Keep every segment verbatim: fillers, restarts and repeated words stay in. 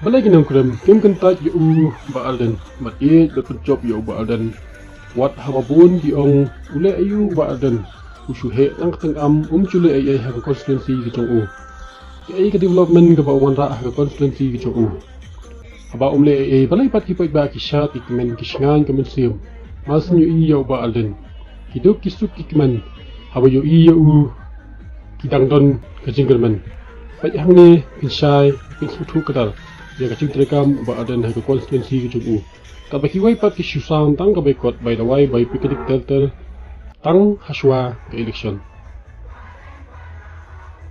Balei ki nongkrem kim kyntait ïa u Bah Ardent, bad ïeit bad pynjop ïa u Bah Ardent? Wat haba bun ki ong, u leh aïu u Bah Ardent? U shu heh tang ka tyngam, um shu leh ei ei ha ka constituency ka jong u. Kaei ka development kaba u wanrah ha ka constituency ka jong u? Haba um leh ei ei, balei pat ki paidbah ki shad ki kmen ki shngaiñ ka mynsiem? Mar shu ïohi ïa u Bah Ardent, ki duk ki suk ki kmen. Haba ïohi ïa u, ki dang don ka jingkyrmen. Peit hangne, pynshai, pynsngewthuh kdar ïa ka jingtrei kam u Bah Ardent ha ka constituency ka jong u. Katba kiwei pat ki shu sam tang ka boycott, bai dawai, bai picnic ter ter tang hashwa ka election.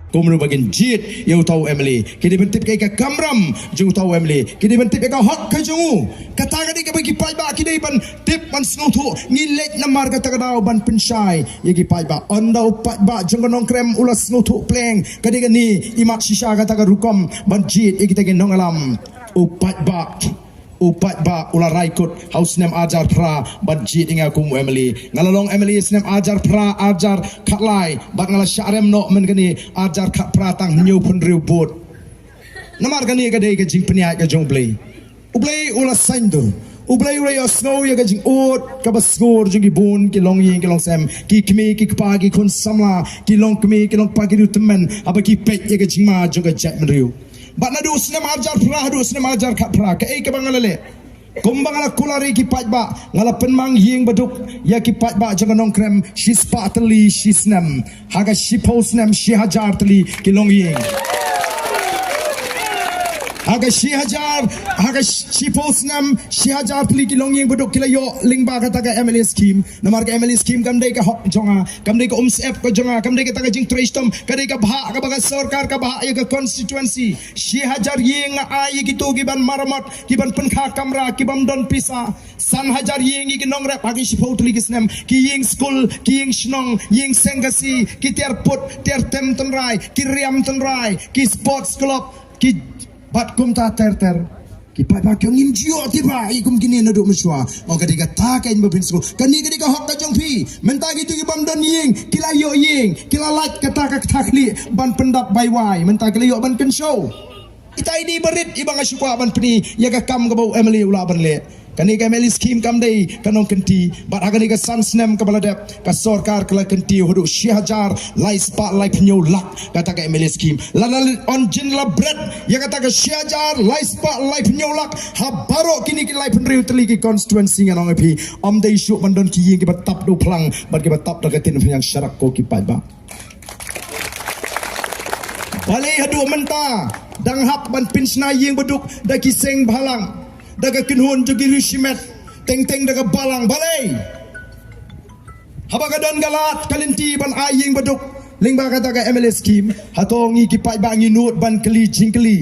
Kumno ba kin jied ïa uta u M L A? Ki dei ban tip kaei ka kamram jong uta u M L A. Ki dei ban tip ïa ka hok ka jong u. Kata ka dei kaba ki paidbah ki dei ban tip, ban sngewthuh. Ngi leit namar kata ka daw ban pynshai ïa ki paidbah. Ynda u paidbah jong ka Nongkrem u la sngewthuh pleng, ka dei kane i mat shisha kata ka rukom ban jied ïa kita ki nongïalam. U paidbah, u paidbah u la rai kut ha u snem arhajar phra ban jied ïa nga kum u M L A. Nga la long M L A snem arhajar phra, arhajar khatlai, bad nga la shah rem noh mynne kane arhajar khatphra tang hynñiewphew hynriew vote. Namar kane ka dei ka jingpynïaid ka jong U Blei. U Blei u la saiñdur. U Blei u la ïohsngew ïa ka jingud kaba sngewsih jong ki bun ki longïing ki longsem, ki kmie ki kpa, ki khun samla, ki longkmie ki longkpa, ki riewtymmen, haba ki peit ïa ka jingma jong ka jaitbynriew. Bad naduh u snem arhajar phra haduh u snem arhajar khatphra, kaei kaba nga la leh? Kumba nga la kular ïa ki paidbah, nga la pynmang ïing baduk ïa ki paidbah jong ka Nongkrem shispah tylli shi snem. Ha ka shiphew snem, shi hajar tylli ki longïing. Ha ka shi hajar, ha ka shiphew snem, shi hajar tylli ki longïing baduk ki la ïoh lyngba kata ka M L A scheme. Namar ka M L A scheme kam dei ka hok jong nga, kam dei ka umsyep ka jong nga, kam dei kata ka jingtrei shitom, ka dei ka bhah kaba ka sorkar ka bhah ïa ka constituency. Shi hajar ïing nga ai ïa kito ki ban maramot, ki ban pynkha kamra, ki bym don pisa. San hajar ïing ïa ki nongrep ha ki shiphew tylli ki snem, ki ïing skul, ki ïing shnong, ïing seng Khasi, ki tiar put, tiar tem tynrai, ki riam tynrai, ki sports club, ki bad kumta ter ter. Ki paidbah ki ong ngim ju ïoh tip ba ïa kum kine naduh mynshuwa. Ong ka dei kata ka ïing ba phin sngewthuh. Kane ka dei ka hok ka jong phi. Mynta kito ki bym don ïing ki la ïoh ïing, ki la lait kata ka kata khlieh ban pyndap bai wai. Mynta ki la ïoh ban kynshew. Ita i dei barit iba nga shu kwah ban pyni ïa ka kam kaba u M L A u lah ban leh. Kane ka M L A scheme kam dei ka nongkynti. Bad ha kane ka san snem kaba la dep, ka sorkar ka la kynti haduh shi hajar lai spah lai phew lak kata ka M L A scheme. Lada ong jin la bret ïa kata ka shi hajar lai spah lai phew lak ha baroh kine ki lai phew hynriew tylli ki constituency, ngan ong ïa phi, ym dei shuh ban don ki ïing kiba tap da u phlang bad kiba tap da ka tin pynïang sharak, ko ki paidbah. Balei haduh mynta dang hap ban pynshna ïing baduk da ki seng bhalang, da ka kynhun jong ki riew shimet, teng teng da ka balang? Balei? Haba ka don ka lad ka lynti ban ai ïing baduk lyngba kata ka M L A scheme, hato ngi ki paidbah ngi nud ban kylli jingkylli?